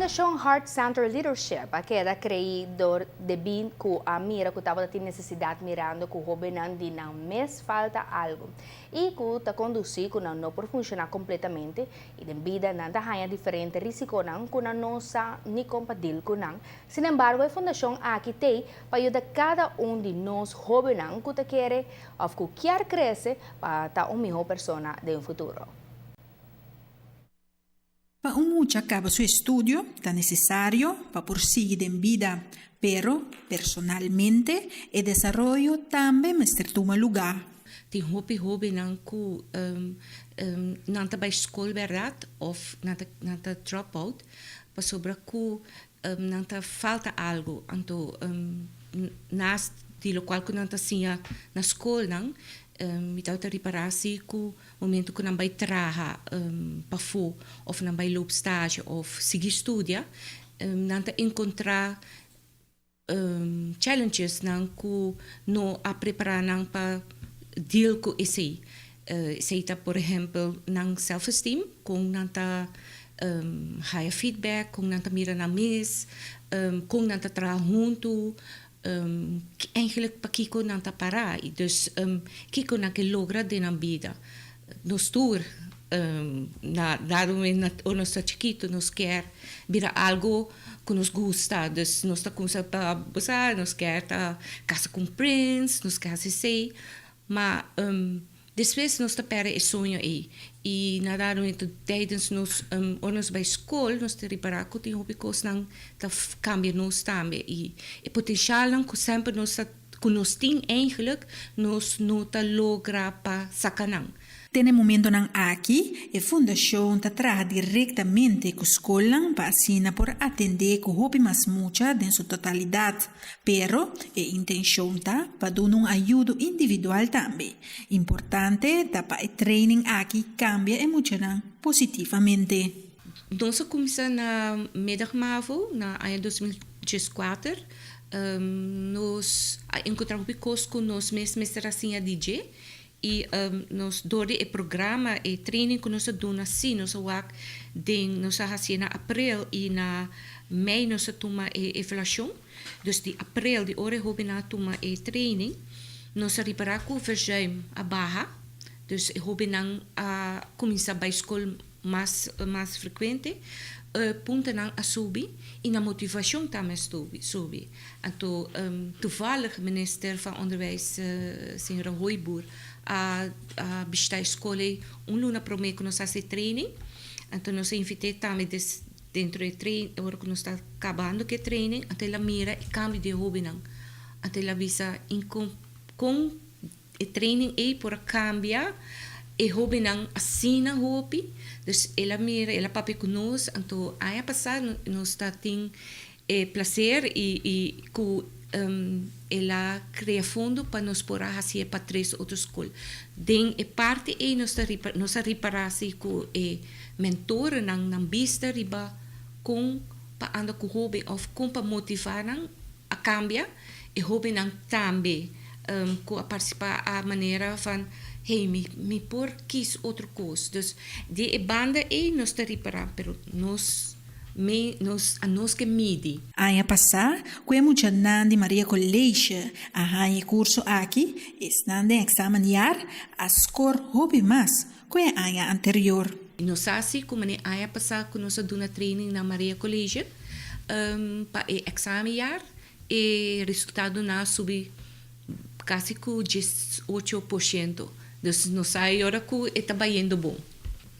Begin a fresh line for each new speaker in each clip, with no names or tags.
Fundashon Heart Center Leadership a keda kreá dor debí ku a mira ku tabatin nesesidat mirando ku hóbennan di nan mes falta algu i ku ta kondusí ku nan no por funshoná kompletamente i den bida nan ta haña diferente risikonan ku nan no sa ni kon pa deal ku nan. Sin embargo, e fundashon aki t'ei pa yuda kada un di nos hóbennan ku ta kere òf ku kier krese pa ta un mihó persona den futuro.
Pa un mucha kaba su estudio ta nesesario pa por sigui den bida, pero personalmente e desaroyo tambe mester tuma lugá.
Tin hopi hóbennan ku nan ta bai skol bèrdat òf nan ta nan ta drop out pasobra ku nan ta falta algu. Anto naast di lokual ku nan ta siña na skolnan mi tabata ripará si ku Momento ku nan bai traha pafó òf nan bai loop stage òf sigui studia, nan ta enkontrá challengesnan ku no a prepará nan pa deal ku esei. Esei ta por ehèmpel nan self esteem, kon nan ta haya feedback, kon nan ta mira nan mes, kon nan ta traha huntu, Eigenlijk pakiko nan ta para y dus kiko nan ke logra den nan bida. Nos tur na dado momento ora nos ta chikito nos kier bira algo ku nos gusta, dus nos ta kumsa pa bo sa nos kier ta kasa ku un prins, nos ke hasi esei, ma Despues nos ta perde e soño ei. I na dado momento tijdens nos, ora nos bai skol, nos ta ripará ku tin hopi kosnan ta kambia nos tambe. I e potenshalnan ku semper nos ta, ku nos tin eigenlijk, nos no ta logra pa saka nan.
Den e momentonan aki, e fundashon ta traha direktamente ku skolnan pa asina por atendé ku hopi mas mucha den su totalidat. Pero e intenshon ta pa duna un ayudo individual tambe. Importante ta pa e training aki kambia e muchanan positivamente.
Nos a kuminsá na Middag Mavo na aña 2014. Nos a enkontrá hopi kos ku nos mes mester a siña di dje i nos dor di e programa, e training ku nos a duna si nos a wak den nos a hasié na aprel i na mei nos a tuma e evaluashon. Dus di aprel di ora e hobennan a tuma e training nos a ripará ku verzuim a baha, dus e hobennan a kuminsá bai skol mas mas frekuente, e puntonan a subi i nan motivashon tambe a subi. Anto toevallig minister van Onderwijs señora Hooyboer a a bishita e skol ei un luna promé ku nos hasi e training, anto nos a invit'é tambe des dentro e train ora ku nos ta kabando ku e training anto el a mira e kambio di e hobennan anto el a bisa kon e training ei por a kambia e hobennan asina hopi dus el a mira el a papia ku nos anto aña pasa nos ta tin e placer i i ku el a krea fondo pa nos por a hasié pa tres otro skol. Den e parti ei nos ta nos a ripará si ku e mentorenan nan bista riba kon pa anda ku hoben òf kon pa motivá nan a kambia. E hobennan tambe ku a partisipá a manera van hey mi mi por kis otro kos. Dus di e banda ei nos ta ripará pero nos Mi nos a nos ke midi.
Aña pasá, ku e muchanan di Maria College a haña e kurso aki, esnan den èksamenjaar a skor hopi mas ku e aña anterior.
Nos sa si ku manera aña pasá ku nos a duna training na Maria College pa e èksamenjaar, e resultadonan a subi kasi ku 18%. Dus nos sa e ora ku e ta bayendo bon.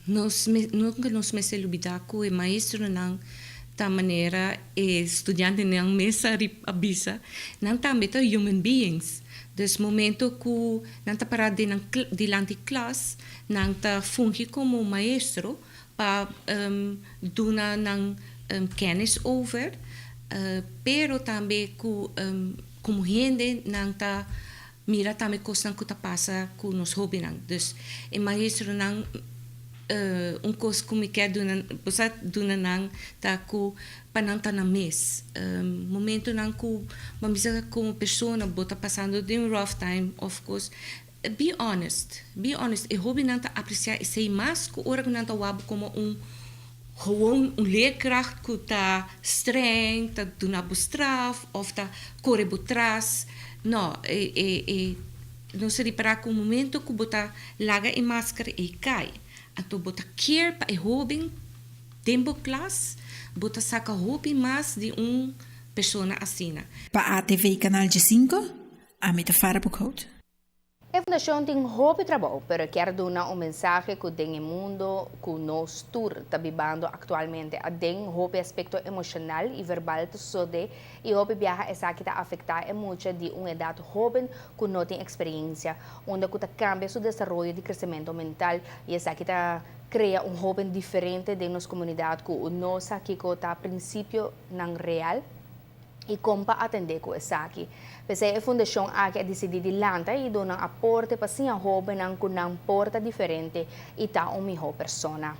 Nos nunka nos mester lubidá ku e maestronan ta manera e studiantenan mes a bisa, nan tambe ta human beings. Dus momento ku nan ta pará den nan dilanti klas, nan ta fungi komo maestro pa duna nan kennis over, pero tambe ku komo hende nan ta Mira tambe kosnan ku ta pasa ku nos hóbennan. Dus e maestronan un kos ku mi kier duna bo sa duna nan ta ku pa nan ta nan mes. Momentonan ku bo a bisa komo persona bo ta pasando den un rough time òf kos, be honest, be honest. E hóbennan ta apresiá esei mas ku ora ku nan ta wak bo komo un. Gewoon un leerkracht ku ta streng, ta duna bo straf of ta kore bo tras. No, e nos a ripará ku momento ku bo ta laga e maskara ei kai, anto bo ta care pa e hoben den bo klas, bo ta saka hopi mas di un persona asina.
Pa ATV Canal 5, ami ta Farah Boekhout.
E fundacion tin hopi trabou, pero kier duna un mensahe cu den mundo cu nos tur ta bibando actualmente, den hopi aspecto emocional y verbal ta y hopi biaha esaki ta afecta e mucha di un edad hoben cu no tin experiencia, unda cu ta cambia su desaroyo di crecemento mental y esaki ta crea un hoben diferente den nos comunidad cu no sa kico ta principionan real y con pa atende cu esaki. P'esey e fundacion aki a dicidi di lanta y duna aporte pa asina hobennan cu nan por ta diferente y ta un miho persona.